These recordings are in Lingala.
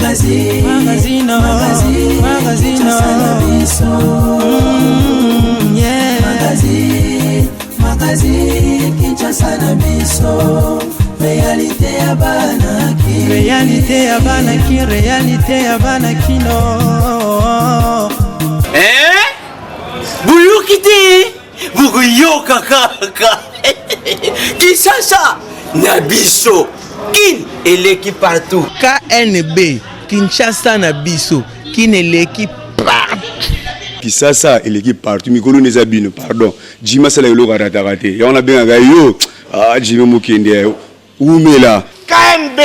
Magazine, magazine, magazine, magazine, yeah. Magazine, magazine, Kinshasa na biso. Réalité ya bana ki. Réalité ya bana ki, réalité ya bana kino. Eh? Boyoki te? Bokoyoka kaka. Kinshasa na biso. Kin eleki partout. KNB Kinshasa na biso. Kin eleki partout. Kisasa eleki partout mikolo neza bino pardon Jimmy asala eloko arataka te yango nabengaka yo ah Jimmy mokende wumela. KNB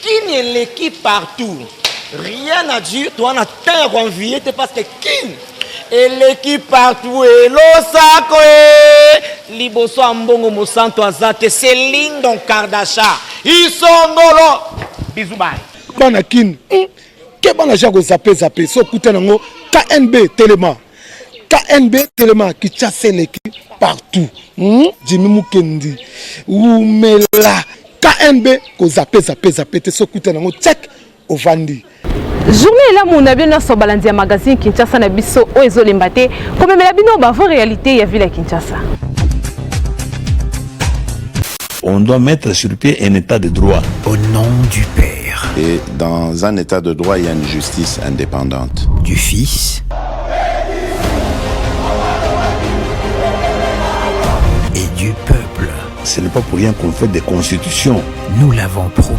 Kin eleki partout rien à dire toza na temps ya ko envier te parce que Kin eleki partout elosako e liboso ya mbongo mosantu aza te c'est Lindon Kardasha isongolo bisous bye. Bana kin hum keba na ja ko zappe zappe so kuta nango KNB telema KNB telema Kinshasa eleki partout hum Jimmy Mukendi wumela KNB ko zappe zappe zappe te so kuta nango check ovandi. Journée elamu na bino nyonso balandi ya magazine Kinshasa na biso oyo ezolemba te komemela bino ba vraie réalité ya ville ya Kinshasa. On doit mettre sur pied un état de droit. Au nom du Père. Et dans un état de droit, il y a une justice indépendante. Du Fils. Et du peuple. Ce n'est pas pour rien qu'on fait des constitutions. Nous l'avons promis.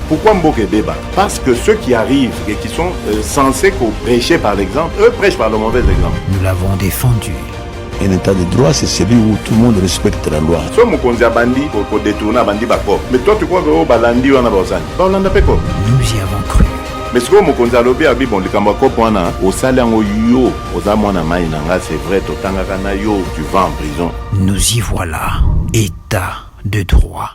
Pourquoi mboka ebeba? Parce que ceux qui arrivent et qui sont euh, censés prêcher par l'exemple, eux prêchent par le mauvais exemple. Nous l'avons défendu. Un état de droit, c'est celui où tout le monde respecte la loi. So mokonzi abandi ko détourner abandi ba coop. Mais toi tu crois que oh balandi wana baosani? Baolanda pe coop. Nous y avons cru. Mais sikoyo mokonzi alobi abi bon likambo ya coop wana osali yango yo oza mwana mayi na nga c'est vrai totangaka na yo tu vas en prison. Nous y voilà. État de droit.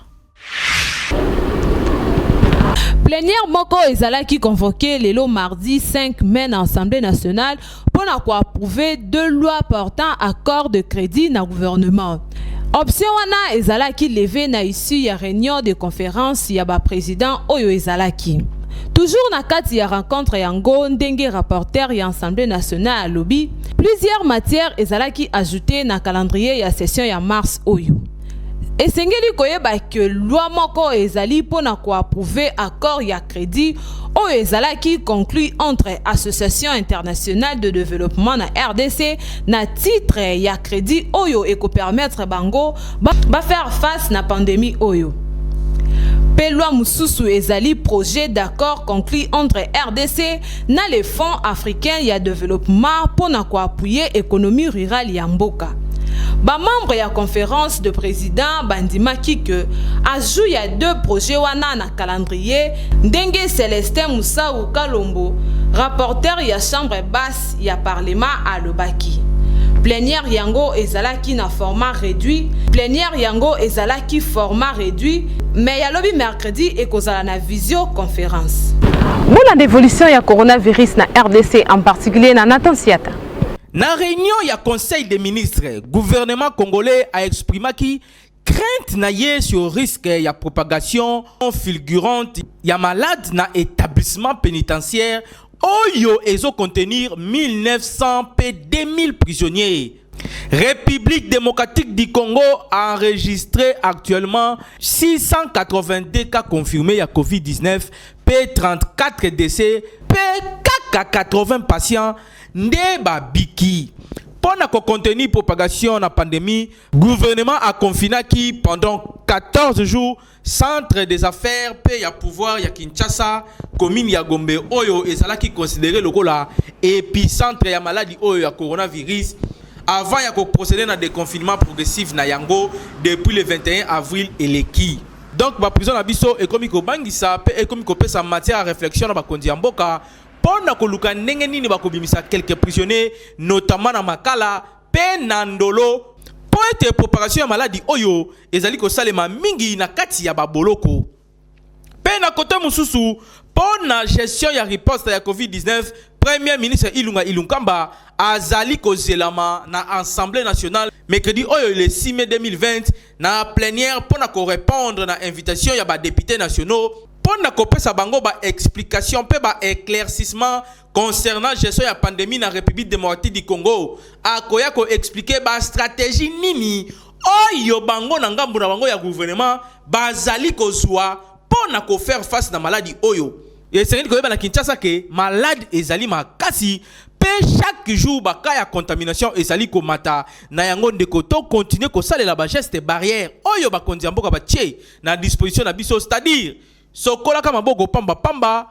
Plenière moko ezalaki convoqué lelo mardi 5 mai na Assemblée nationale mpo na ko approuver deux lois portant accord de crédit na gouvernement. Option wana ezalaki levée na issue ya réunion de conférence ya ba présidents oyo ezalaki. Toujours na kati ya rencontre yango ndenge rapporteur ya Assemblée nationale alobi, plusieurs matières ezalaki ajoutées na calendrier ya session ya mars oyo. Esengeli koyeba que loi moko ezali mpo na ko approuver accord ya credit oyo ezalaki conclu entre Association internationale de developpement na rdc na titre ya credit oyo eko permettre bango ba faire face na pandemie oyo. Mpe loi mosusu ezali projet d'accord conclu entre rdc na le Fonds africain ya developpement mpo na ko appuyer economie rurale ya mboka. Ba membres ya conference de presidents bandimaki que ajout ya deux projets wana na calendrier, ndenge Celestin Musau Kalombo, rapporteur ya chambre basse ya parlement alobaki. Plenière yango ezalaki na format reduit, plenière yango ezalaki format reduit, mais ya lobi mercredi ekozala na visioconference. Bolanda evolution ya coronavirus na rdc en particulier na Nathan Siata. Na reunion ya conseil des ministres, gouvernement congolais a exprimaki crainte na ye sur risque ya propagation fulgurante ya malade na etablissement penitentiaire oyo ezo contenir 1900 pe 2000 prisonniers. Republique democratique du Congo a enregistré actuellement 682 cas confirmes ya Covid-19 pe 34 décès pe kaka 80 patients Nde ba biki. Mpo na ko contenir propagation na pandemie, gouvernement a confinaki pendant 14 jours centre des affaires mpe ya pouvoir ya Kinshasa, commune ya Gombe oyo ezalaki considere lokola epicentre ya maladi oyo ya coronavirus avant ya ko proceder na deconfinement progressif na yango depuis le 21 avril eleki. Donc ba prisons na biso ekomi kobangisa mpe ekomi kopesa matière ya reflexion na bakonzi ya mboka mpo na koluka ndenge nini bakobimisa quelques prisonniers notamment na Makala mpe na Ndolo mpo ete propagation ya maladi oyo ezali kosalema mingi na kati ya ba boloko. Mpe na kote mosusu, mpo na gestion ya riposte ya Covid-19, Premier ministre Ilunga Ilunkamba azali kozelama na Assemblee nationale mercredi oyo le 6 mai 2020 na plenière mpo na ko repondre na invitation ya ba deputes nationaux. mpo na kopesa bango ba explications mpe ba eclaircissements concernant gestion ya pandemie na Republique democratique du Congo. Akoya ko expliquer ba strategies nini oyo bango na ngambo na bango ya gouvernement bazali kozwa mpo na ko faire face na maladi oyo. Esengeli koyeba na Kinshasa ke malade ezali makasi mpe chaque jour ba cas ya contamination ezali komata. Na yango ndeko, to continuer kosalela ba gestes barrières oyo bakonzi ya mboka batie na disposition na biso, c'est-à-dire sokolaka maboko pamba pamba,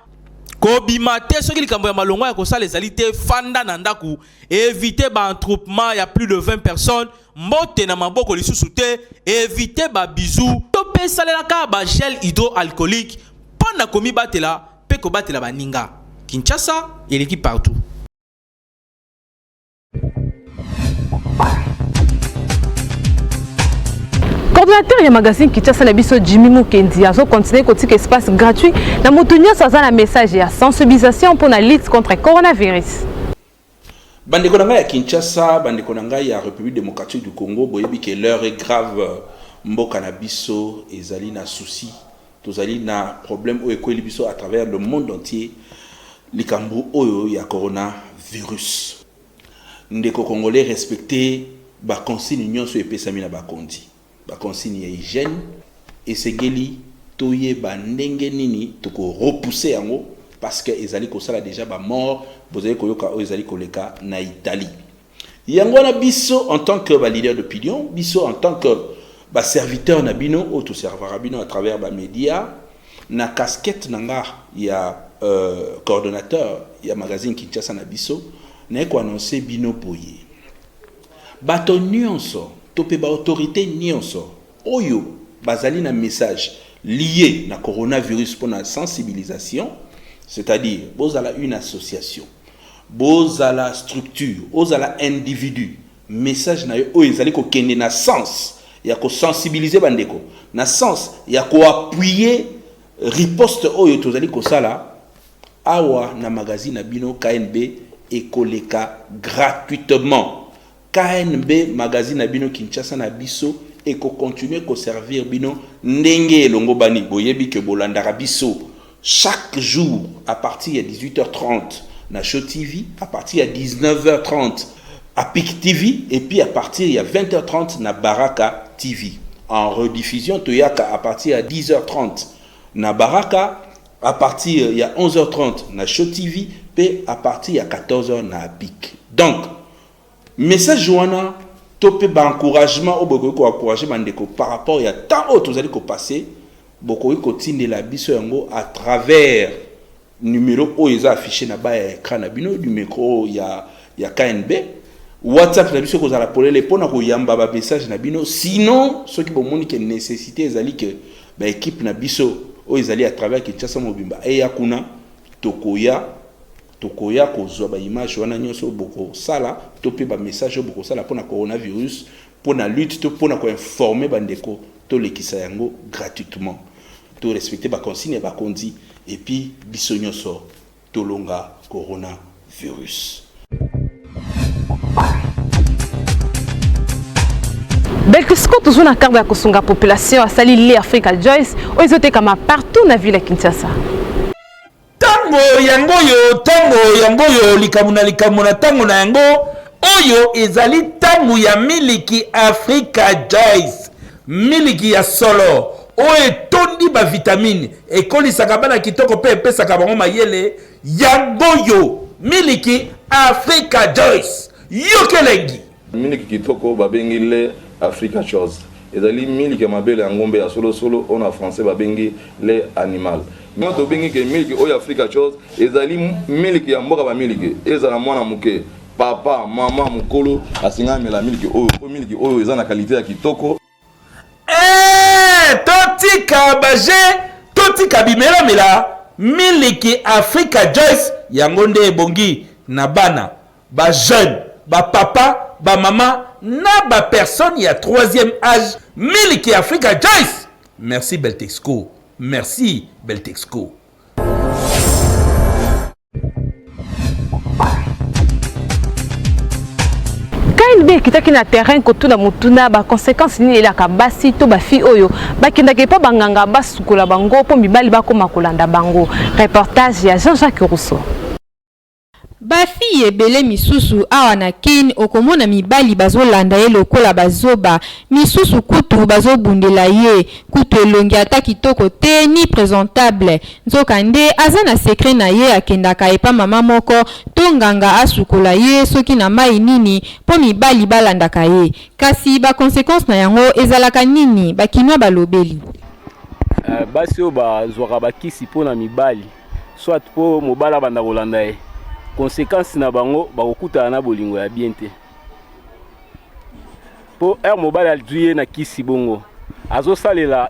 kobima te soki likambo ya malonga ya kosala ezali te, fanda na ndako, éviter ba attroupement ya plus de 20 personnes, mbote na maboko lisusu te, éviter ba bisous, to mpe salelaka ba gel hydroalcoolique mpo na komibatela mpe kobatela baninga. Kinshasa eleki partout. Coordonnateur ya magazine Kinshasa na biso Jimmy Mukendi azo continuer kotika espace gratuit na moto nyonso aza na message ya sensibilisation mpo na lutte contre coronavirus. Bandeko na ngai ya Kinshasa, bandeko na ngai ya Republique democratique du Congo, boyebi que l'heure est grave, mboka na biso ezali na souci, tozali na problème oyo ekweli biso à travers le monde entier, likambo oyo ya coronavirus. Ndeko congolais, respecter ba consignes nyonso epesami na bakonzi, ba consignes ya hygiène. Esengeli toyeba ndenge nini toko repousser yango parce que ezali kosala dejà ba morts, bozali koyoka oyo ezali koleka na Italie. Yango wana biso en tant que ba leaders d'opinion, biso en tant que ba serviteurs na bino oyo toservaka bino à travers ba media, na casquette na nga ya coordonnateur ya magazine Kinshasa na biso, naye ko annoncer bino boye: bato nyonso to pe ba autorités nyonso oyo bazali na message lié na coronavirus pour la sensibilisation, c'est-à-dire bozala une association, bozala structure, ozala individu, message na yo oyo ezali kokende na sens ya kosensibiliser bandeko, na sens ya koappuyer riposte oyo tozali kosala awa na magazine na bino KNB, ekoleka gratuitement. KNB magazine na bino Kinshasa na biso ekocontinue koservir bino ndenge elongo bani. Boyebi ke bolandaka biso chaque jour à partir ya 18h30 na Show TV, à partir ya 19h30 à Pic TV et puis à partir ya 20h30 na Baraka TV. En rediffusion toyaka à partir ya 10h30 na Baraka, à partir ya 11h30 na Show TV pe à partir ya 14h na Pic. Donc message wana to pe ba encouragement oyo bokoki koencourage bandeko par rapport ya temps oyo tozali kopasser, bokoki kotindela biso yango à travers numéro oyo eza affiché na ba ya écran na bino, numéro ya KNB. WhatsApp na biso kozala polele mpona koyamba ba message na bino. Sinon soki bomoni ke nécessité ezali ke ba équipe na biso oyo ezali à travers Kinshasa mobimba eya kuna, tokoya kozwa ba image wana nyonso oyo bokosala to mpe ba message oyo bokosala mpona coronavirus, mpona lutte to mpona koinforme bandeko, tolekisa yango gratuitement. To respecte ba consigne ya bakonzi et puis biso nyonso tolonga coronavirus. Belkisco toujours na carte ya kosunga population, asali le Africa Joyce oyo ezotekama partout na ville ya Kinshasa. Ntango yango oyo, ntango yango oyo, likambo na likambo na ntango na yango. Oyo ezali ntango ya miliki Africa Joyce, miliki ya solo oyo etondi ba vitamine, ekolisaka bana kitoko mpe epesaka bango mayele. Yango oyo miliki Africa Joyce, yoka elengi. Miliki kitoko babengi lait Africa Choice ezali miliki ya mabele ya ngombe ya solosolo oyo na français babengi lait animal. Yango tobengi ke miliki oyo Africa Choice ezali miliki ya mboka. Bamiliki ezala mwana moke, papa, mama, mokolo asenga amela miliki oyo, po miliki oyo eza na qualité ya kitoko. Eh, totika baje, totika bimelamela. Miliki Africa Joyce yango nde ebongi na bana, bajeune, bapapa, bamama na bapersone ya troisième âge. Miliki Africa Joyce, merci Beltexco, merci Beltexco. KNB. ekitaki na terrain kotuna motuna ba conséquences nini elaka basi to ba filles oyo bakendaka epa banganga basukola bango mpo mibali bakoma kolanda bango. Reportage ya Jean-Jacques Rousseau. Ba fille ebele misusu awa na kin okomona mibali bazolanda ye lokola ba zoba misusu kutu bazobundela ye kutu elongi ata kitoko te ni presentable nzoka nde aza na secret na ye akendaka epa mama moko to nganga asukola ye soki na mayi nini po mibali balandaka ye kasi ba consequence na yango ezalaka nini ba kinois balobeli. Basi oyo bazwaka ba kisi pona mibali soit po mobali abanda kolanda ye consequence na bango bakokutana na bolingo ya bien te po heure mobali azwi ye na kisi bongo azosalela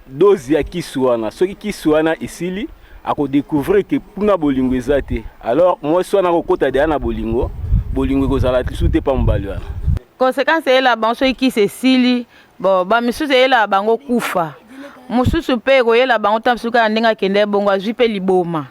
dose ya kisi wana soki kisi wana esili akodecouvrir ke kuna bolingo eza te alors mwasi wana akokota deya na bolingo bolingo ekozala lisusu te pa mobali wana Consequence eyela bango soki kisi esili bon ba misusu eyelaka bango kufa mosusu mpe ekoyela bango ntango mosusu kaka ndenge akende bongo azwi mpe liboma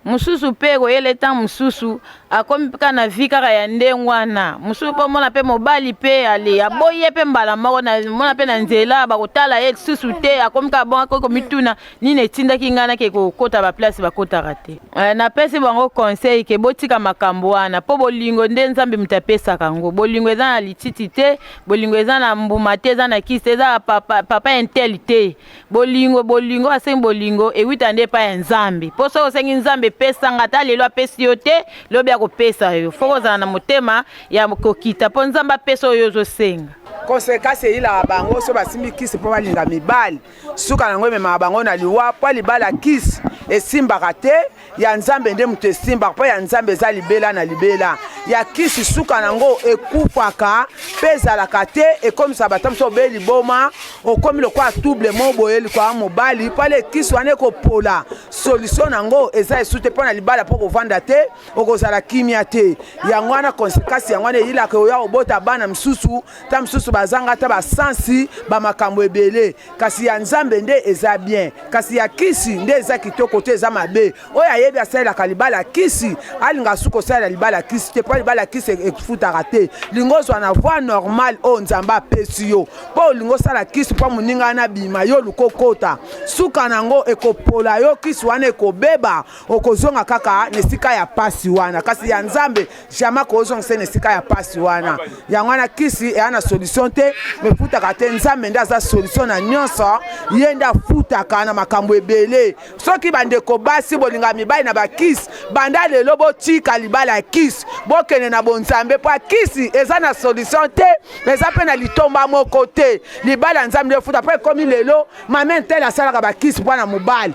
mosusu mpe ekoyela ntango mosusu akomi kaka na vie kaka ya ndenge wana mosusu mpe omona mpe mobali mpe ale aboyi ye mpe mbala moko mona mpe na nzela bakotala ye lisusu te akomi kaka bongo akoki komituna nini etindaki ngai nake kokota baplace bakotaka te eh, napesi bango conseil ke botika makambo wana mpo bolingo nde nzambe moto apesaka yango bolingo eza na lititi te bolingo eza na mbuma te eza na kisi te eza papa, papa intel te bolingo bolingo asengi bolingo ewita nde epai ya nzambe mpo soki osengi nzambe epesanga ata lelo apesi yo te lobi akopesa yo fo kozala na motema ya kokita mpo nzambe apesa oyo ozosenga konsekansi eyilaka bango so basimbi kisi mpo balinga mibali suka na yango ememaka bango na liwa mpo libala kisi esimbaka te ya nzambe nde moto esimbaka mpo ya nzambe eza libela na libela ya kisi suka na yango ekufaka mpe ezalaka te ekomisaka bato mosusu obe liboma okomi lokola trouble mo boye likoya mobali mpo ale kisi wana ekopola solution na yango eza esu te mpo na libala mpo kovanda te okozala kimia te yango wana konsekansi yango wana eyilaka oya kobota bana mosusu ta mosusu bazanga ata basansi bamakambo ebele kasi ya nzambe nde eza bien kasi ya kisi nde eza kitoko te eza mabe oyo ayebi asalelaka libala kisi alinga su kosalela libala kisi te mpo libala kisi efutaka te linga ozwa na voi normale oyo nzambe apesi yo mpo olinga osala kisi mpo moninga wana abima yo oluka okota suka na yango ekopola yo kisi wana ekobeba okozonga kaka na esika ya pasi wana kasi ya nzambe jamais akozongisa na esika ya pasi wana yango wana kisi eya na solution te mefutaka te nzambe nde aza solution na nyonso ye nde afutaka na makambo ebele soki bandeko basi bolinga mibali na bakisi banda lelo botika libala ya kisi bokende na bonzambe mpo kisi eza na solution te eza mpe na litomba moko te libala ya nzambe nde efuta mpo ekomi lelo mame ntele asalaka bakisi mpo na mobali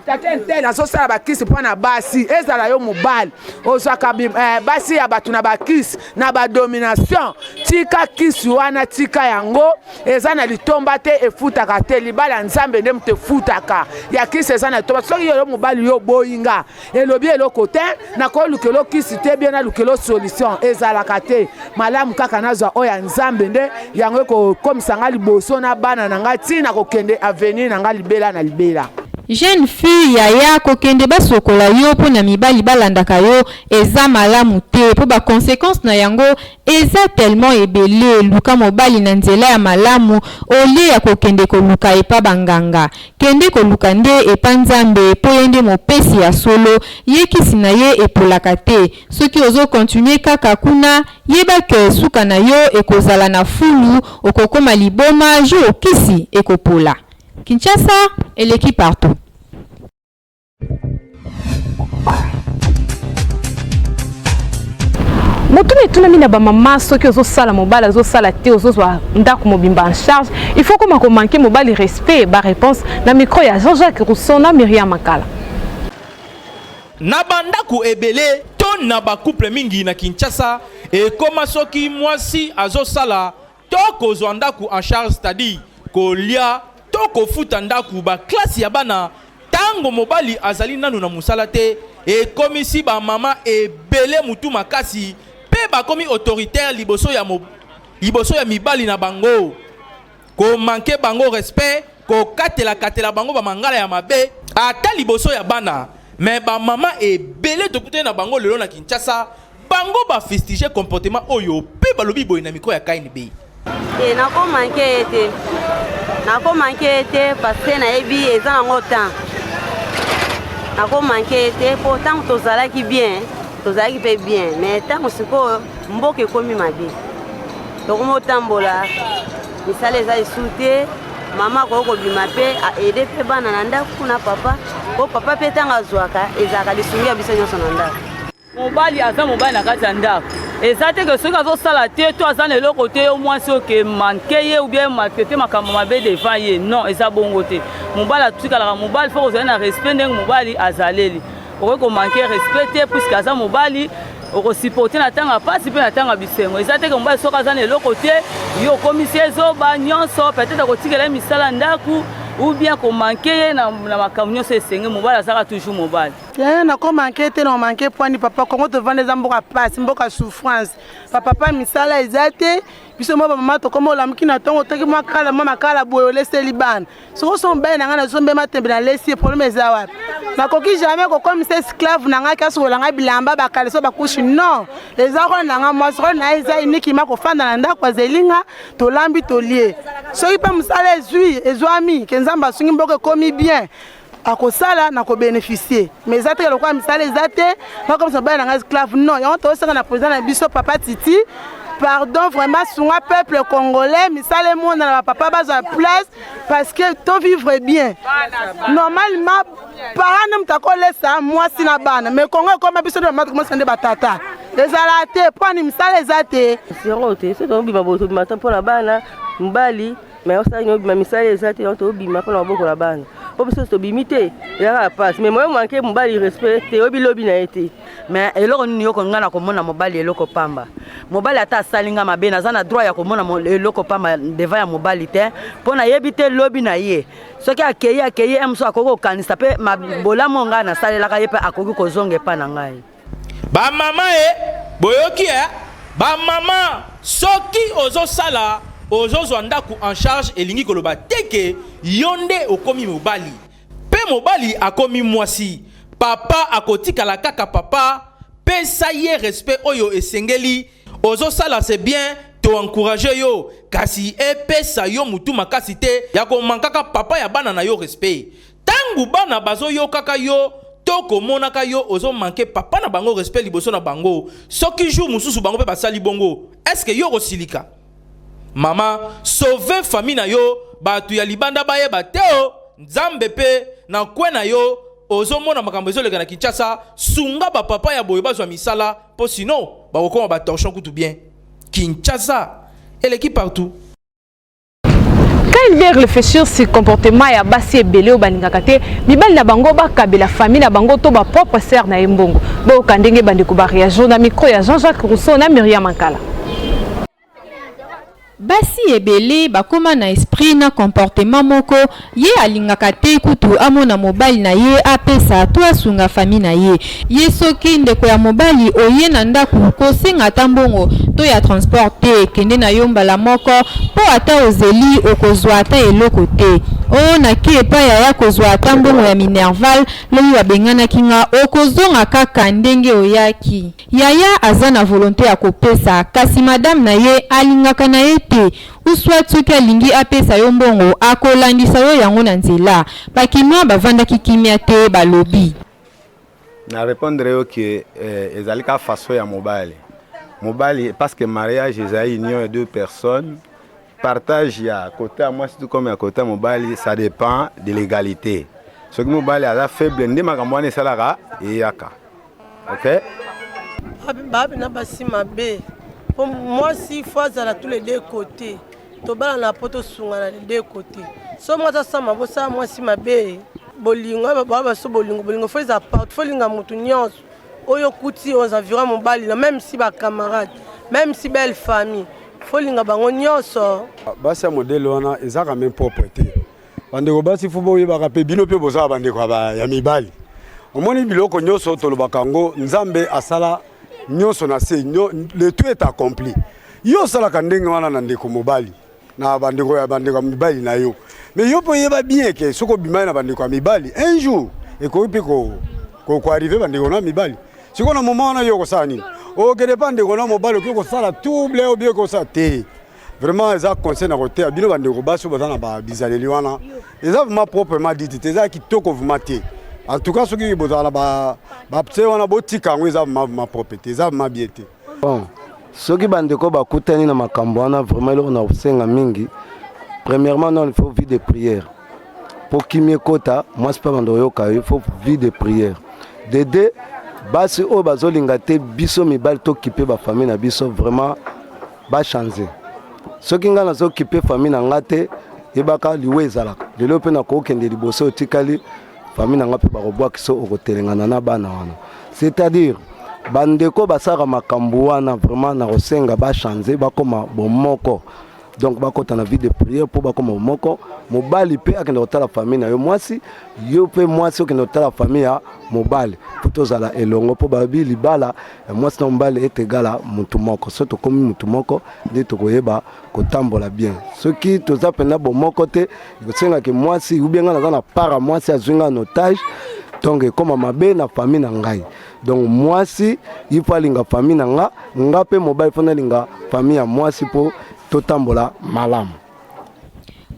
tata ntel azosala bakisi mpo na basi ezala yo mobali ozwaka eh, basi ya bato na bakisi na badomination tika kisi wana tika yango eza na litomba te efutaka te libala ya nzambe nde moto efutaka ya kisi eza na litomba soki yo mobali yo oboyi nga elobi eloko te nakolukelo kisi te bien nalukelo solution ezalaka te malamu kaka nazwa oyo ya nzambe nde yango ekokomisa nga liboso na bana na nga ti nakokende avenir na nga libela na libela. Jeune fille yaya kokende basokola yo po na mibali balandaka yo eza malamu te po ba consequences na yango eza tellement ebele luka mobali na nzela ya malamu au lieu ya kokende koluka epa ba nganga Kende koluka nde epa Nzambe po ye nde mopesi ya solo, ye kisi na ye epolaka te. Soki ozo continuer kaka kuna, yeba que suka na yo ekozala na fulu, okokoma liboma jour kisi ekopola. Kinshasa eleki partout. Motuna etunami na bamama soki ozosala mobali azosala te ozozwa ndako mobimba en charge il faut koma komanke mobali respect ba réponse na micro ya Jean-Jacques Rousseau na Myriam Makala. Na bandako ebele to na ba couple mingi na Kinshasa ekoma soki mwasi azosala to kozwa ndaku en charge c'est-à-dire kolia to kofuta ndaku ba classe ya bana tango mobali azali nanu na musala te ekomisi ba mama ebele mutu makasi pe bakomi autoritaire liboso ya liboso ya mibali na bango ko manquer bango respect kokatela katela bango ba mangala ya mabe ata liboso ya bana mais ba mama ebele tokutani na bango lelo na Kinshasa. Bango ba fustiger comportement oyo pe balobi boye na micro ya KNB. Te nako manque ye te nako manque ye te parce que nayebi eza nango temps nako manque ye te mpo ntango tozalaki bien tozalaki mpe bien mais ntango sikoyo mboka ekomi mabe tokomi otambola misala eza lisusu te mama akoki kobima mpe aide mpe bana na ndako na papa mpo papa mpe ntango azwaka ezalaka lisungi ya biso nyonso na ndako Mobali aza mobali na kati ya ndako eza te ke soki azosala te to aza na eloko te yo mwasi oke manke ye ou bien maltraite makambo mabe devant ye non eza bongo te mobali atikalaka mobali fo kozali na respect ndenge mobali azaleli okoki komanke respect te puiske aza mobali okosupporte na ntango ya mpasi mpe na ntango ya bisengo eza te ke mobali soki aza na eloko te yo okomisi ye zoba nyonso peut-être akotikela ye misala ndako ou bien komanke ye na, na makambo nyonso esenge mobali azalaka toujours mobali Yaya nako manque te na manque poani papa Congo tovanda eza mboka pasi mboka souffrance ba papa misala eza te biso mwa bamama tokoma olamuki na ntongo otoki mwa kala mwa makala boye oleseli bana soki oso mobali na ngai nazombe matembe na lesi ye problème eza wapi nakoki jamais kokomisa esclave na ngai kasukola ngai bilamba bakaleso bakushi non eza role na ngai mwasi role na ye eza unikima kofanda na ndako azeli nga tolambi tolie soki mpe mosala ezwi ezwami ke nzambe asungi mboka ekomi bien akosala na kobeneficie mais eza te lokola misala eza te nakomisa mobali na ngai esclave non yango toosaka na président na biso papa titi pardon vraiment sunga peuple congolais misala emonana bapapa bazwa place parce que to vivre bien normalement parent nde moto akolesa mwasi na bana mais congo ekoma biso nde bamama tokomasa nde batata ezala te mpo ani misala eza te zero te soki tobima boye tobima te mpo na bana mobali mais osala nini obima misala eza te donc tobima mpona kobokola bana mpo biso tobimi te eza kaka mpasi mais moyen manke mobali respect te oyebi lobi na ye te mais eloko nini yoko ngai na komona mobali eloko pamba mobali ata asali ngai mabe naza na droit ya komona eloko pamba devant ya mobali te mpo nayebi te lobi na ye soki akei akei ye mosusu akoki kokanisa mpe bolamu ngai nasalelaka ye mpe akoki kozonga epai na ngai Ba mama e boyoki eh ba mama soki ozo sala ozo zwa ndaku en charge elingi koloba te ke yo nde okomi mobali pe mobali akomi mwasi papa akotikala kaka papa pesa ye respect oyo esengeli ozo sala c'est bien to encourager yo kasi epesa yo mutu makasi te ya ko mankaka papa ya bana na yo respect Tangu bana bazo yokaka yo to komonaka yo ozo manquer papa na bango respect liboso na bango, soki jour mususu bango pe basali bongo, est ce que yo okosilika? Mama sauver famille na yo batu ya libanda bayeba te oh, Nzambe pe na coin na yo ozo mona makambo ezo leka na Kinshasa, sunga ba papa ya boye bazwa misala po sinon bakokoma ba torchon kutu bien. Kinshasa eleki partout. Quand il vient réfléchir sur comportement ya basi ebele oyo balingaka te mibali na bango bakabela famille na bango to ba propre sœur na ye mbongo. Boyoka ndenge bandeko ba réagir na micro ya Jean-Jacques Rousseau na Myriam Ankala. Basi ebele bakoma na esprit na comportement moko ye alingaka te kutu amona mobali na ye apesa to asunga famille na ye. Ye soki ndeko ya mobali oye na ndaku kosenga ata mbongo to ya transport te kende na yo mbala moko po ata ozeli okozua ata eloko te oh nake epai yaya kozua ata mbongo ya minerval lobi babenganaki nga okozonga kaka ndenge oyaki. Yaya aza na volonte ya kopesa kasi madame na ye alingaka na ye te ou soit soki alingi apesa yo mbongo akolandisa yo yango na nzela. Ba kinois bavandaki kimia te balobi. Na repondre yo que eh, ezali ka façon ya mobali mobali parce que mariage ezali union ya deux personnes partage ya côté ya mwasi tout comme ya côté ya mobali ça dépend de l'égalité soki mobali aza faible nde makambo wana esalaka eyaka ok babi na basi mabe po mwasi fo azala tous les deux côtés tobalana po tosungana les deux côtés so mwasi asala mabe osala mwasi mabe bolingo baa baso bolingo bolingo fo eza partout fo linga motu nyonso oyo okuti aux environs mobali na même si bacamarade même si belle famille fo linga bango nyonso basi ya modele wana ezaka meme propre te Bandeko basi fo boyebaka mpe bino mpe bozala bandeko ya mibali. Omoni biloko nyonso tolobaka yango, Nzambe asala nyonso na se, le tout est accompli. Yo osalaka ndenge wana na ndeko mobali na bandeko ya bandeko ya mibali na yo, mais yo mpe oyeba bien ke soki obimaki na bandeko ya mibali un jour ekoki mpe ko ko arriver bandeko na mibali. Sikoyo na moment wana yo okosala nini? Okende pa ndeko na mobali okoki kosala trouble obie kosala te. Vraiment eza conseil na koteya bino bandeko basi oyo baza na bizaleli wana eza vraiment proprement dit te, eza kitoko vraiment te. En tout cas soki bozala na bapse wana botika yango, eza vraiment propre te, eza vraiment bien te. Bon, soki bandeko bakutani na makambo wana, vraiment eloko na kosenga mingi, premièrement non, il faut vie de prière mpo kimia ekota. Mwasi mpe banda oyoka yo, il faut vie de prière. De deux, basi oyo bazolinga te biso mibali tokipe bafamille na biso, vraiment bachange. Soki ngai nazokipe famille na nga te, yebaka liwa ezalaka lelo mpe nakokende liboso, otikali famille na nga mpe bakobwakisa, okotelengana na bana wana. C'est-à-dire bandeko basalaka makambo wana, vraiment nakosenga bachange, bakoma bomoko. Donc bakota na vie de prière mpo bakoma bomoko. Mobali mpe akende kotala famille na yo mwasi, yo mpe mwasi okende kotala famille ya mobali mpo tozala elongo, mpo balobi libala ya mwasi na mobali est égale mutu moko. So tokomi mutu moko nde tokoyeba kotambola bien. Soki toza mpenza bomoko te, ekosengaki mwasi ubie ngai naza na part ya mwasi azwi ngai en otage, donc ekóma mabe na famille na ngai. Donc mwasi il faut alinga famille na nga, nga mpe mobali mpo nalinga famille ya mwasi mpo totambola malamu.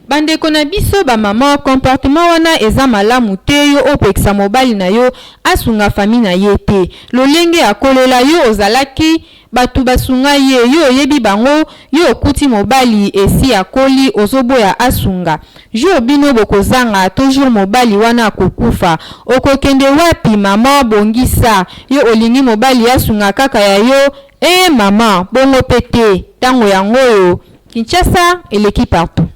Bandeko na biso bamama, comportement wana eza malamu te. Yo opekisa mobali na yo asunga famille na ye te, lolenge akolela yo ozalaki bato basunga ye, yo oyebi bango. Yo okuti mobali esi akoli, ozoboya asunga. Jour bino bokozanga to jour mobali wana akokufa, okokende wapi? Mama, bongisa. Yo olingi mobali asunga kaka ya yo? E mama, bongo mpe te. Ntango yango oyo Kinshasa eleki partout.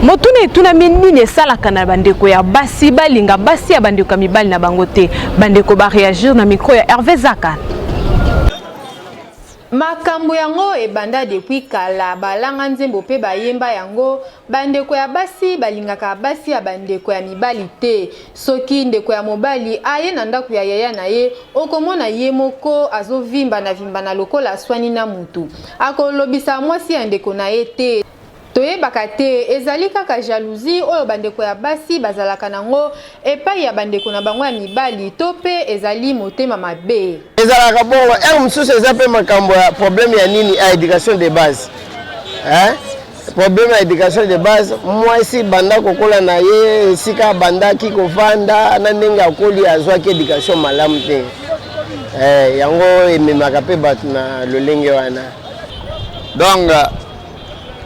Motuna etunami: nini esalaka na bandeko ya basi balinga basi ya bandeko ya mibali na bango te? Bandeko baréagir na micro ya Hervé Zaka. Makambo yango ebanda depuis kala, balanga nzembo mpe bayemba yango. Bandeko ya basi balingaka basi ya bandeko ya mibali te. Soki ndeko ya mobali aye na ndako ya yaya na ye, okomona ye moko azovimba na vimbana lokola aswani na mutu. Akolobisa mwasi ya ndeko na ye te. Toyebaka te, ezali kaka jalousie oyo bandeko ya basi bazalaka nango epai ya bandeko na bango ya mibali to mpe ezali motema mabe. Ezalaka bongo heure mosusu, eza mpe makambo ya problème ya nini, ya éducation de base, hein? Problème ya éducation de base. Mwasi banda kokola na ye, esika abandaki kovanda na ndenge akoli, azwaki éducation malamu te. Yango ememaka mpe bato na lolenge wana. Donc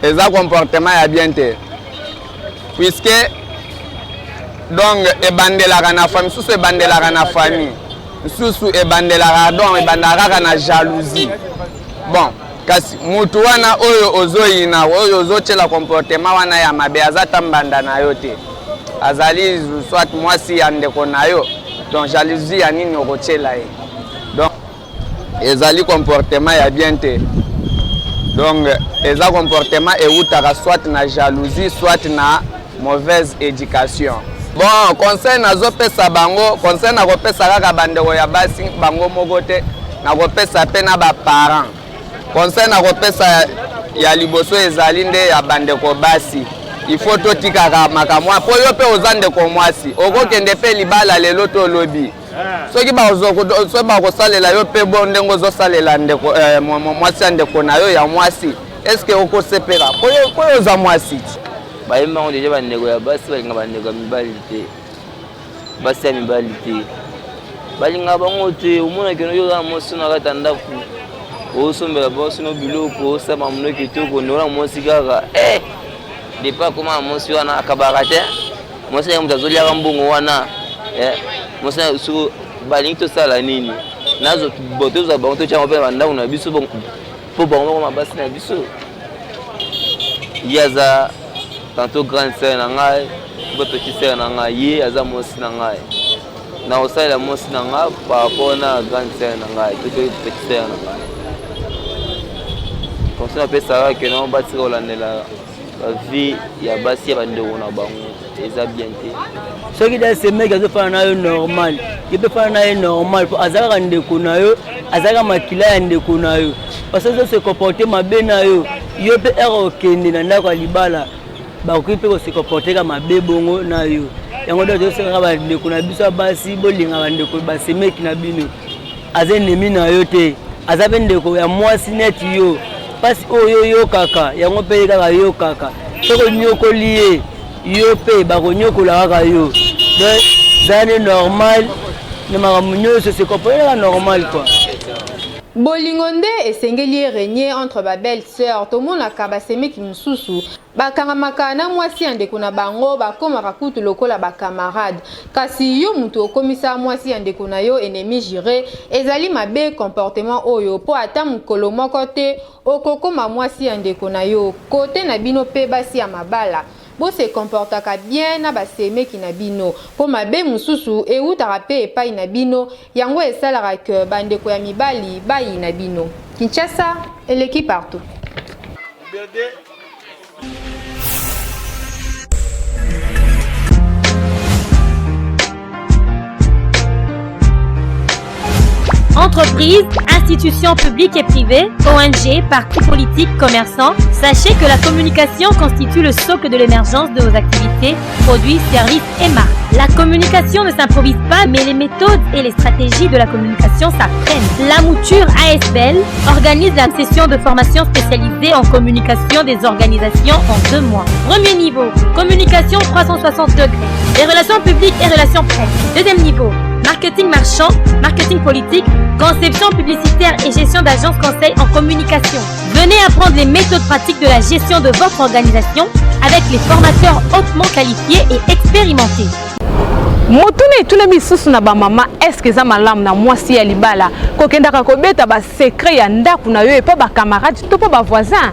eza comportement ya bien te, puisque donc ebandelaka na famille, mosusu ebandelaka na famille, mosusu ebandelaka, donc ebandaka kaka na jalousie. Bon, kasi mutu wana oyo ozoyina, oyo ozotiela comportement wana ya mabe, aza ta mbanda na yo te, azali soit mwasi ya ndeko na yo. Donc jalousie ya nini okotiela ye? Donc ezali comportement ya bien te. Donc eza comportement ewutaka soit na jalousie, soit na mauvaise éducation. Bon, conseil nazopesa bango, conseil nakopesa kaka bandeko ya basi bango moko te, nakopesa mpe na baparent. Conseil nakopesa ya liboso ezali nde ya bandeko basi: il faut totikaka makambo wana, mpo yo mpe oza ndeko mwasi, okokende mpe libala lelo to olobi, soki soki bakosalela yo mpe bo ndenge ozosalela ndeko mwasi ya ndeko na yo ya mwasi, est-ce okosepela? Po yo oza mwasi. Bayembango déjà, bandeko ya basi balinga bandeko ya mibali te, basi ya mibali te, balingaka bango te. Omonaki no yo oza na mwasi na kati ya ndako, osombela basi no biloko, osala mamuno kitoko, ndeko na mwasi kaka depuis akoma na mwasi wana, akabaka te. Mwasi na ye moto azoliaka mbongo wana. Mwasi na so balingi tosala nini? Tozwa bango, totyanga mpe na bandako na biso mpo bango bakoma basi na biso. Ye aza tantôt grande sœur na ngai mpe petite sœur na ngai, ye aza mwasi na ngai, na kosalela mwasi na ngai par rapport na grande sœur na ngai to petite sœur na ngai. Conseil napesaka ke no batika kolandela bavie ya basi ya bandeko na bango, eza bien te. Soki da semeki azofana na yo normal, ye mpe fana na ye normal, po aza kaka ndeko na yo, aza kaka makila ya ndeko na yo. Parce ozo se comporte mabe na yo, yo mpe heure okende na ndako ya libala, bakoki mpe kose comporte ka mabe bongo na yo. Yango nde tozosengaka bandeko na biso ya basi, bolinga bandeko basemeki na bino. aza ennemi na yo te, aza mpe ndeko ya mwasi neti yo. Mpasi oyo oyokaka yango mpe ye kaka ayokaka. Soki onyokoli ye, yo mpe bakonyokola kaka yo. Donc zala nde normal na makambo nyonso, se comporter kaka normal quoi. Bolingo nde esengeli e regner entre ba belles soeurs, tomonaka ba semeki mosusu Bakangamaka na mwasi ya ndeko na bango, bakomaka kutu lokola ba camarades. Kasi yo mutu okomisa mwasi ya ndeko na yo ennemi jure, ezali mabe comportement oyo po ata mukolo moko te okokoma mwasi ya ndeko na yo. Cote na bino pe basi ya mabala, bo se comportaka bien na ba semeki na bino po mabe mususu ewutaka pe epai na bino, yango esalaka que ba ndeko ya mibali bayina bino. Kinshasa eleki partout. Entreprises, institutions publiques et privées, ONG, partis politiques, commerçants, sachez que la communication constitue le socle de l'émergence de vos activités, produits, services et marques. La communication ne s'improvise pas, mais les méthodes et les stratégies de la communication s'apprennent. La mouture ASBL organise la session de formation spécialisée en communication des organisations en deux mois. Premier niveau, communication 360 degrés, les relations publiques et relations presse. Deuxième niveau, marketing marchand, marketing politique, conception publicitaire et gestion d'agences conseil en communication. Venez apprendre les méthodes pratiques de la gestion de votre organisation avec les formateurs hautement qualifiés et expérimentés. Motuna etunami lisusu na bamama eske eza malamu na mwasi ya libala kokendaka kobeta basecret ya ndako na yo epa bacamarade to mpo bavoisin?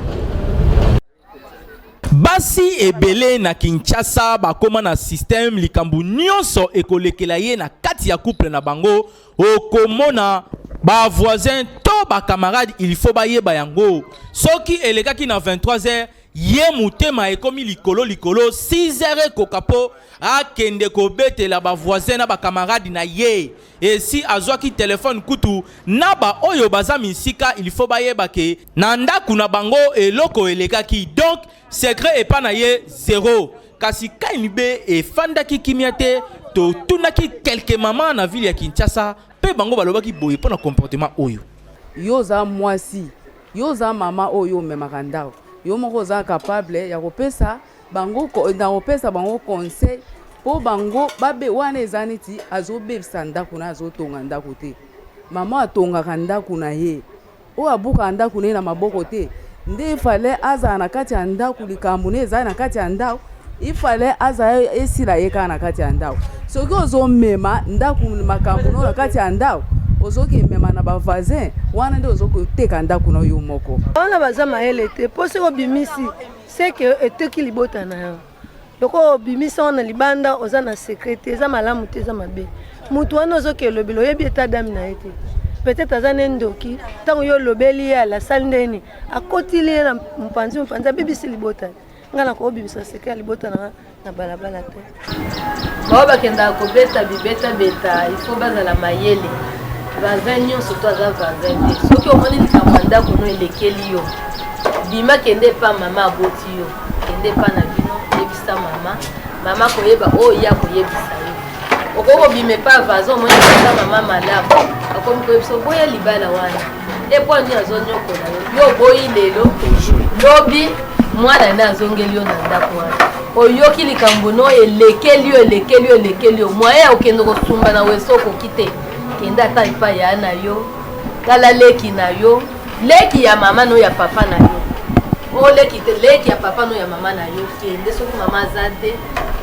Basi ebele na Kinshasa bakoma na système likambo nyonso ekolekela ye na kati ya couple na bango, okomona ba voisin to ba camarade il faut bayeba yango. Soki elekaki na 23 heures ye motema ekomi likolo likolo, 6 heures ekoka po akende kobetela ba voisin na ba camarade na ye. Esi azwaki telephone kutu na ba oyo baza misika il faut bayeba ke na ndaku na bango eloko elekaki donc secret epa na ye zero. Kasi KNB efandaki kimia te, totunaki quelques mamans na ville ya Kinshasa pe bango balobaki boye pona comportement oyo. Yo oza mwasi, yo oza mama oyo omemaka ndako, yo moko oza capable ya kopesa bango na kopesa bango conseil mpo bango babe wana eza neti azobebisa ndako na azotonga ndako te. Mama atongaka ndako na ye, oyo abukaka ndako na ye na maboko te nde ifale azala na kati ya ndako, likambo ne eza na kati ya ndako ifale azala esila ye kaka na kati ya ndako. Soki ozomema ndako makambo no na kati ya ndako ozokemema na bavoisin wana nde ozokoteka ndako na yo moko. Wana baza mayele te mpo soki obimisi seke eteki libota na yo lokola obimisa wana libanda oza na secret te eza malamu te eza mabe motu wana ozoki elobela oyebi eta dame na ye te peut-être aza ne ndoki ntango yo olobeli ye alasali ndeni akotili ye na mopanzi mopanzi abebisi libota ngai nakobimisa secret ya libota na nga na balabala te Baoyo bakendaka kobeta bibetabeta il faut bazala mayele. Voisin nyonso to aza voisin te. Soki omoni likambo ya ndako no elekeli yo, bima kende epa mama aboti yo, kende epa na bino, yebisa mama, mama akoyeba oyo ye akoyebisa yo. Okoki kobima epa voisin omoni aza mama malamu, akomi koyebisa oboya libala wana nde mpo nini azonyokola yo, yo oboyi lelo, lobi mwana nde azongeli yo na ndako wana. Oyoki likambo no elekeli yo elekeli yo elekeli yo moyen ya kokende kosumba na wese okoki te kende ata epai ya na yo tala leki na yo leki ya mama no ya papa na yo o leki te leki ya papa no ya mama na yo kende soki mama aza te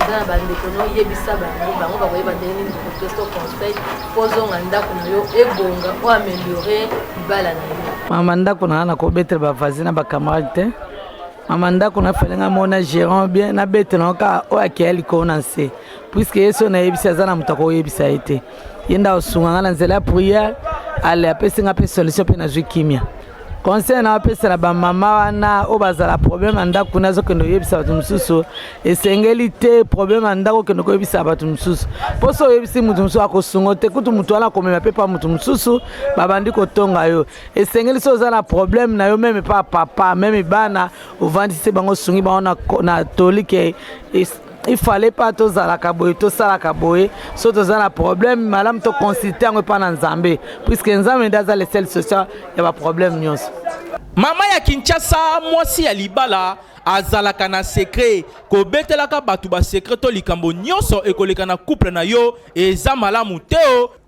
oza na bandeko no yebisa bango bango bakoyeba ndenge nini kopesa conseil mpo ozonga ndako na yo ebonga o ameliore libala na yo mama ndako na nga nakobetela bavoisin na bacamarade te Mama ndako na fallait nga mona gerant bien na bete na kaka oyo akeya likolo na nse puisque ye so nayebisi aza na moto akoyebisa ye te ye nde akosunga nga na nzela ya prière ale apesi nga mpe solution mpe nazwi kimia conseil na apesa na bamama wana oyo bazala problème ya ndako kuna azokende koyebisa bato mosusu esengeli te problème ya ndako okende koyebisa bato mosusu mpo so oyebisi moto mosusu akosunga te kutu moto wana akomema mpe pa moto mosusu babandi kotonga yo esengeli so oza na problème na yo meme pa papa meme bana ovandisi bango osungi bango na, na toli ke Il fallait pas tozalaka boye, tosalaka boye. So toza na problème, malamu toconsulte yango epai na Nzambe, puisque Nzambe nde aza le seul social ya baproblème nyonso. Mama ya Kinshasa, mwasi ya libala azalaka na secret. Kobetelaka bato basecret to likambo nyonso ekoleka na couple na yo eza malamu te.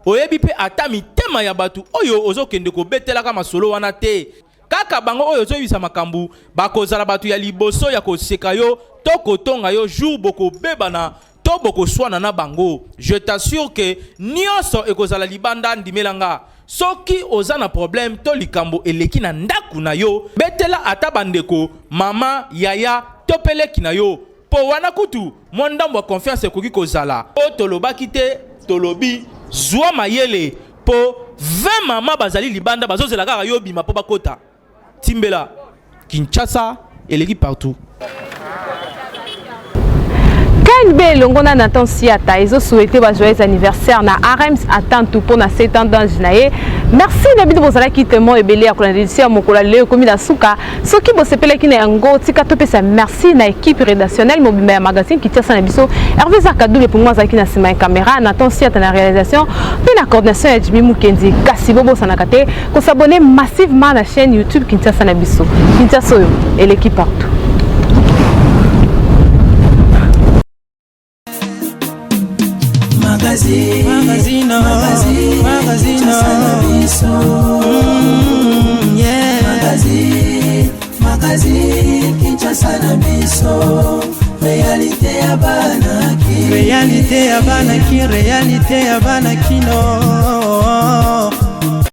O oyebi mpe ata mitema ya bato oyo ozokende kobetelaka masolo wana te. Kaka bango oyo ozoyebisa makambo bakozala bato ya liboso ya koseka yo to kotonga yo jour bokobebana to bokoswana na bango. Je t'assure que nyonso ekozala libanda. Ndimela nga, soki oza na problème to likambo eleki na ndako na yo, betela ata bandeko, mama, yaya to mpe leki na yo, mpo wana kutu mwa ndambo ya confiance ekoki kozala. Po tolobaki te, tolobi zwa mayele, mpo 20 mama bazali libanda, bazozela kaka yo bima mpo bakota. Timbela, Kinshasa eleki partout. KNB elongo na Nathan Siata ezosouhaite ba joyeux anniversaire na Arems Atantu mpo na 7 ans d'âge na ye. Merci na bino bozalaki tellement ebele ya kolanda édition ya mokolo ya lelo. Ekomi na suka. Soki bosepelaki na yango, tika topesa merci na équipe rédactionnelle mobimba ya magazine Kinshasa na biso. Hervé Zakadule mpongo azalaki na nsima ya caméra, Nathan Siata na réalisation mpe na coordination ya Jimmy Mukendi. Kasi bobosanaka te kos'abonner massivement na chaîne YouTube Kinshasa na biso. Kinshasa oyo eleki partout. Magazine, magazine, magazine, magazine, yeah. Magazine, magazine, Kinshasa na biso. Réalité ya bana ki. Réalité ya bana ki, réalité ya bana kino.